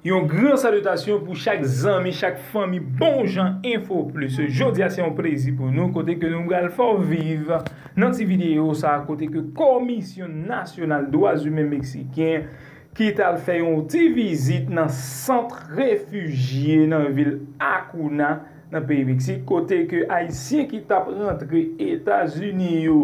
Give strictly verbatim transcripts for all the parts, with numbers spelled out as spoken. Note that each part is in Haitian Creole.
Yon gran salitasyon pou chak zanmi, chak fanmi Bon Jan Info Plus. Jodi a se yon plezi pou nou, kote ke nou pral fè w viv nan ti videyo sa, kote ke Komisyon Nasyonal Dwa Imen Meksiken ki t al fè yon ti vizit nan sant refijye nan vil Acuna, nan peyi Meksik, kote ke Ayisyen ki t ap rantre Etazini yo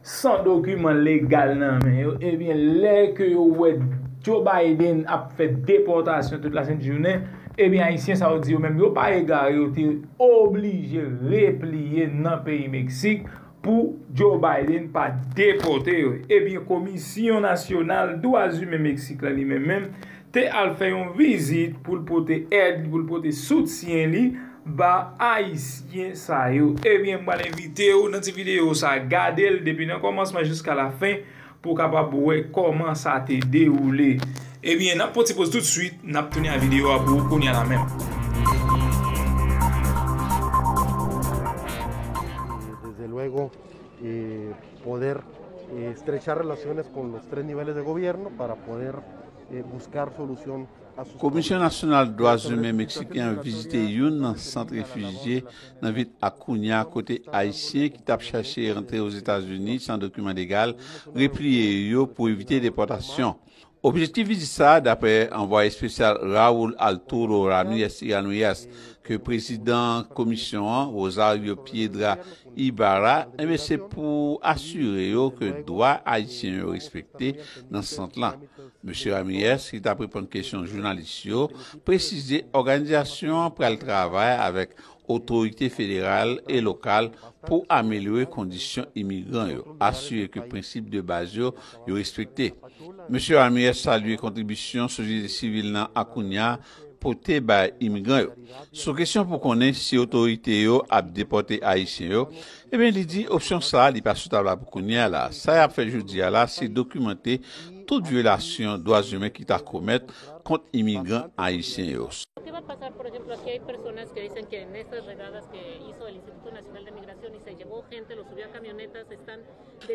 san dokiman legal nan men yo, ebyen, lè ke yo wè Joe Biden ap fè depòtasyon tout lasent jounen, ebyen, Ayisyen sa yo di yo menm yo pa egare, yo te oblije repliye nan peyi Meksik pou Joe Biden pa depòte yo. Ebyen, Komisyon Nasyonal Dwa Imen Meksik la li menm menm te al fè yon vizit pou l pote èd li, pou l pote soutyen li ba Ayisyen sa yo. Ebyen, m pral envite w nan ti videyo sa, gade l depi nan kòmansman jiska lafen pou w kapab wè kòman sa te dewoule. Ebyen, n ap pran ti poz toutswit, n ap tounen a videyo a pou ou kounye a la menm. Desde luego, eh, poder eh, estrechar relaciones con los tres niveles de gobierno para poder eh, buscar solución a sus Komisyon Nasyonal Dwa Imen Meksiken an vizite youn nan sant refijye nan vil Acuna, kote Ayisyen ki t ap chache rantre Ozetazini san dokiman legal repliye yo pou evite depòtasyon. Objektif vizit sa a, dapre anvwaye espesyal Raul Arturo Ramirez Iranuyas, ke prezidan komisyon an, Rosario Piedra Ibarra, enben se pou asire yo ke dwa ayisyen yo respekte nan sant lan. Mesye Ramirez, ki t ap reponn kesyon jounalis yo, presize òganizasyon an pral travay avèk otorite federal e lokal pou amelyore kondisyon imigran yo, asire ke prensip de baz yo, yo respekte. Mesye Ramirez salye kontribisyon sosyete sivil nan Acuna pote bay imigran yo. Sou kesyon pou konnen si otorite yo ap depòte Ayisyen yo, ebyen li di opsyon sa a li pa sou tab la pou kounye a la. Sa y ap fè jodi a la se dokimante tout vyolasyon dwa imen ki ta komèt kont imigran ayisyen yo. ¿Qué va a pasar, por ejemplo, aquí hay personas que dicen que en esas redadas que hizo el Instituto Nacional de Migración y se llevó gente, lo subió a camionetas, están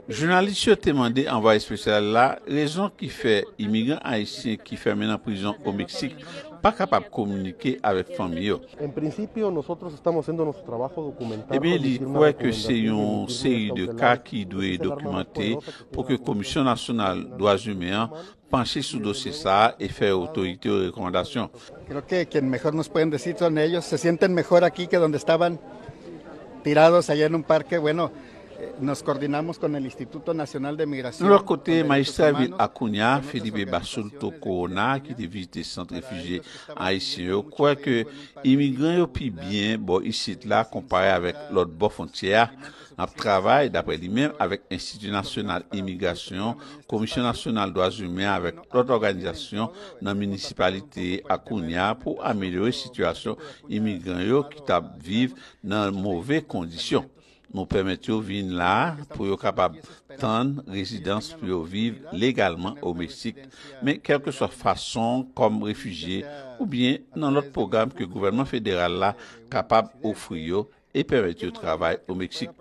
Jounalis yo te mande anvwaye espesyal la rezon ki fè imigran ayisyen ki fèmen nan prizon o Meksik pa kapab kominike avèk fanmi yo. En principio, nosotros estamos haciendo nuestro trabajo documental. Ebyen, li kwè ke se yon seri de ka ki dwe dokimante pou ke Komisyon Nasyonal Dwa Imen an panche sou dosye sa a e fè otorite yo rekòmandasyon. Creo que quien mejor nos pueden decir son ellos. Se sienten mejor aquí que donde estaban tirados allá en un parque. Bueno, eh, nos coordinamos con el Instituto Nacional de Migración. Yon lòt kote, majistra vil Acuna, Felipe Basulto Corona, ki te vizite sant refijye ayisyen yo, kwè ke imigran yo pi byen bò isit la konpare avèk lòt bò fwontyè a. N ap travay, dapre li menm, avèk Enstiti Nasyonal Imigrasyon, Komisyon Nasyonal Dwa Imen avèk lòt òganizasyon nan minisipalite Acuna pou amelyore sitiyasyon imigran yo ki t ap viv nan move kondisyon. Nou pèmèt yo vin la pou yo kapab tann rezidans pou yo viv legalman o Meksik. Men kèlkeswa fason, kòm refijye oubyen nan lòt pwogram ke gouvènman federal la kapab ofri yo e pèmèt yo travay o Meksik.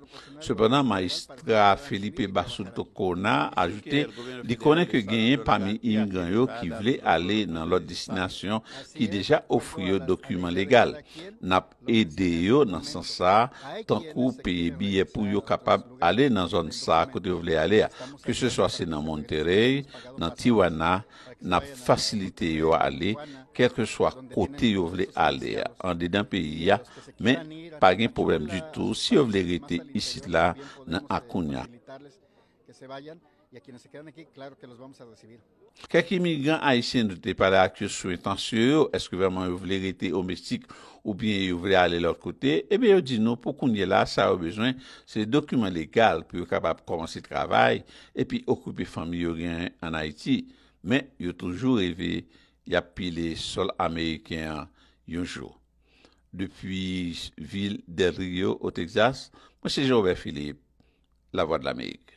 Sepandan, majistra Felipe Basulto Corona ajoute li konnen ke genyen pami imigran yo ki vle ale nan lòt destinasyon ki deja ofri yo dokiman legal. N ap ede yo nan sans sa a, tankou peye biyè pou yo kapab ale nan zòn sa a kote yo vle ale a, keseswa se nan Monterrey, nan Tijuana, n ap fasilite yo ale, kèlkeswa kote yo vle ale a, andedan peyi a, men pa gen pwoblèm ditou si yo vle rete isit la nan Acuna. Que se vayan y a quienes se quedan aquí, claro que los vamos a recibir. Kèk imigran ayisyen nou te pale ak yo sou entansyon yo, èske vrèman yo vle rete o Meksik oubyen yo vle ale lòt kote, ebyen yo di nou pou kounye la sa yo bezwen se dokiman legal pou yo kapab kòmanse travay epi okipe fanmi yo genyen ann Ayiti. Men yo toujou reve y ap pile sòl ameriken an yon jou. Depi vil Del Rio, o Texas, mwen se Jean Robert Philippe, Lavwadlamerik.